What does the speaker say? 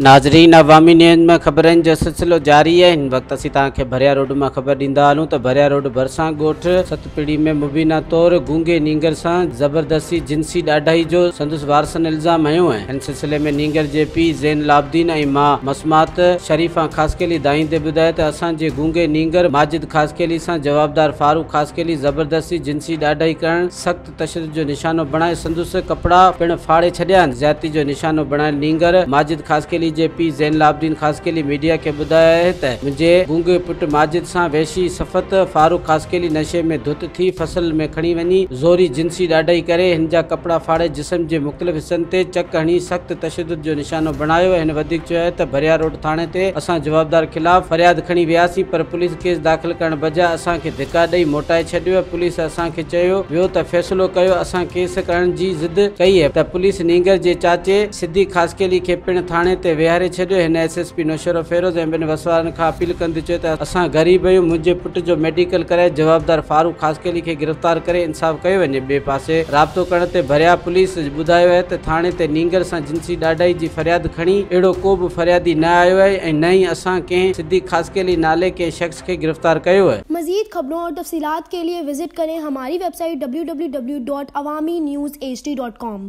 ناظرين عوامي نيوز ۾ خبرن جو سلسلو جاري آهي هن وقت اسين توهان کي ڀريا روڊ مان خبر ڏيندا هلون ته ڀريا روڊ ڀرسان ڳوٺ ستپڙي ۾ مبينا طور گونگي نينگر سان زبردستي جنسي ڏاڍائي جو سندس وارثن الزام هنيو آهي هن سلسلي ۾ نينگر جي پيء زين العابدين ۽ ماء مسمات شريفه خاصخيلي دانهيندي ٻڌايو ته اسان جي گونگي نينگر ماجد خاصخيلي سان جوابدار فاروق خاصخيلي زبردستي جنسي ڏاڍائي ڪرڻ سخت تشدد جو نشانو بڻائي سندس ڪپڙا پڻ ڦاڙي ڇڏيا آهن. زيادتي جو نشانو بڻايل نينگر ماجد خاصخيلي جي پيء زين العابدين خاصخيلي ميڊيا کي ٻڌايو آهي ته منهنجي گونگي پٽ ماجد سان وحشي صفت فاروق خاصخيلي نشي ۾ ڌت ٿي فصل ۾ کڻي وڃي زوري جنسي ڏاڍائي ڪري هن جا ڪپڙا ڦاڙي جسم جي مختلف حصن تي چڪ هڻي سخت تشدد جو نشانو بڻايو. هن وڌيڪ چيو آهي ته ڀريا روڊ ٿاڻي تي اسان جوابدار خلاف فرياد کڻي وياسين پر پوليس ڪيس داخل ڪرڻ بجاء اسان کي ڌڪا ڏئي موٽائي ڇڏيو پوليس اسان کي چيو ويو ته فيصلو ڪيو اسان ڪيس ڪرڻ جي ضد ڪئي ته پوليس نينگر جي چاچي صديق خاصخيلي کي پڻ ٿاڻي تي ويهاري ڇڏيو هن ايس ايس پي نوشهروفيروز ۽ ٻين وسوارن کان اپيل ڪندي چيو ته اسان غريب آهيون منهنجي پٽ جو ميڊيڪل ڪرائي جوابدار فاروق خاصخيلي کي گرفتار ڪري انصاف ڪيو وڃي ٻئي پاسي رابطو ڪرڻ تي ڀريا پوليس ٻڌايو آهي ته ٿاڻي تي نينگر سان جنسي ڏاڍائي جي فرياد کڻي اهڙو ڪو به فريادي نه آيو آهي ۽ نه ئي اسان ڪنهن صديق خاصخيلي نالي ڪنهن شخص کي گرفتار ڪيو آهي. मजीद खबरों और तफसीलात के लिए विजिट करें हमारी वेबसाइट www.awamiNewsHD.com.